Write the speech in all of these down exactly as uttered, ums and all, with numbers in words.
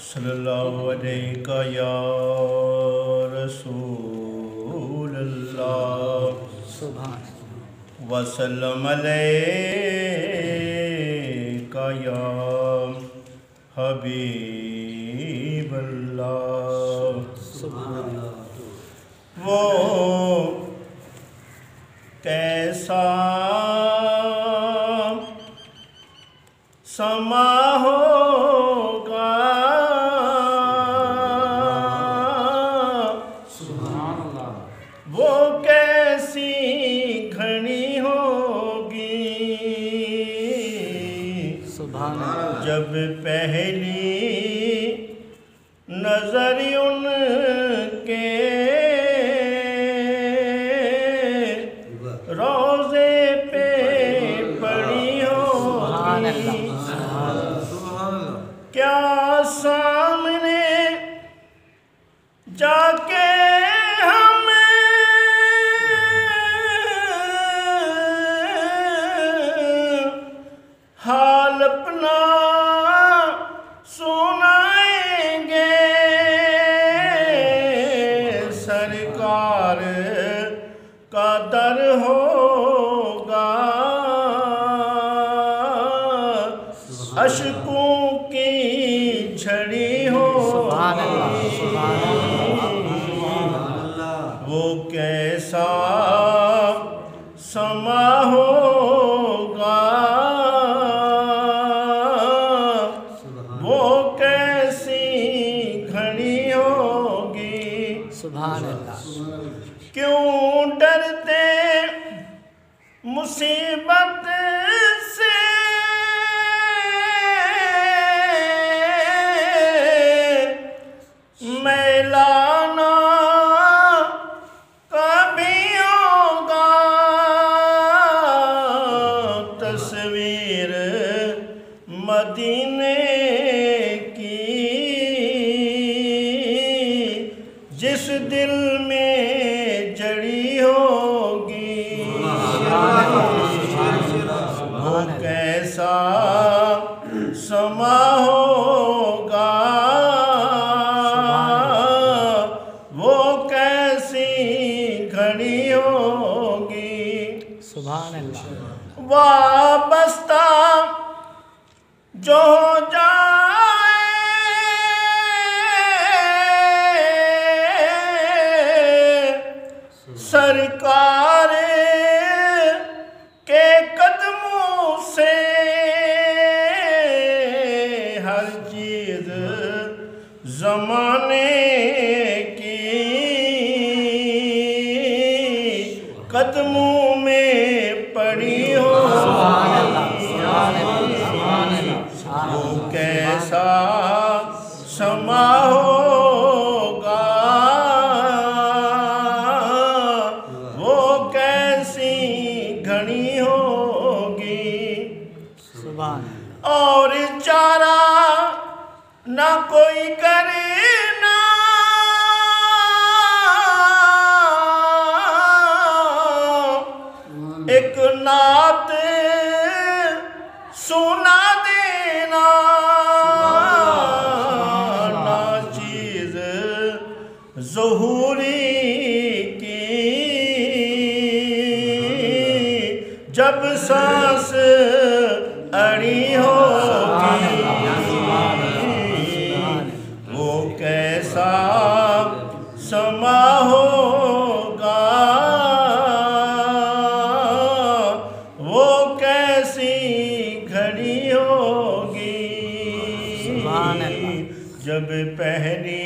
صلی اللہ علیک یا رسول اللہ، سبحان اللہ۔ وسلم علیک یا حبیب اللہ۔ سبحان اللہ۔ وہ کیسا سما ہوگا، سبحان اللہ۔ وہ کیسی گھڑی ہوگی، سبحان اللہ۔ جب پہلی نظر ان کے روضے پہ پڑی ہوگی۔ سبحان اللہ۔ کیا سامنے جا کے ہم حال اپنا سنائیں گے؟ سرکار کا در ہوگا، اشکوں کی جھڑی ہو۔ سبحان اللہ، سبحان اللہ۔ وہ کیسا سما ہوگا، وہ کیسی گھڑی ہوگی۔ سبحان اللہ۔ کیوں ڈرتے مصیبت سے میلانا کبھی ہوگا؟ تصویر مدینے کی جس دل میں جڑی ہوگی، وہ کیسا سما ہوگا، وہ کیسی گھڑی ہوگی۔ سبحان اللہ۔ وابستہ جو ہو جائے سرکار کے قدموں سے ہر چیز زمانے کی قدموں میں پڑی ہو، وہ کیسا سما ہوگا، وہ کیسی گھڑی ہوگی۔ سبحان اللہ۔ اور چارہ نہ کوئی کرنا، ایک نعت سنا دینا، نہ چیز ظہوری کی جب سانس اڑی ہوگی، وہ کیسا سما ہوگا، وہ کیسی گھڑی ہوگی۔ سبحان اللہ۔ جب پہلی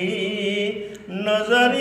نظر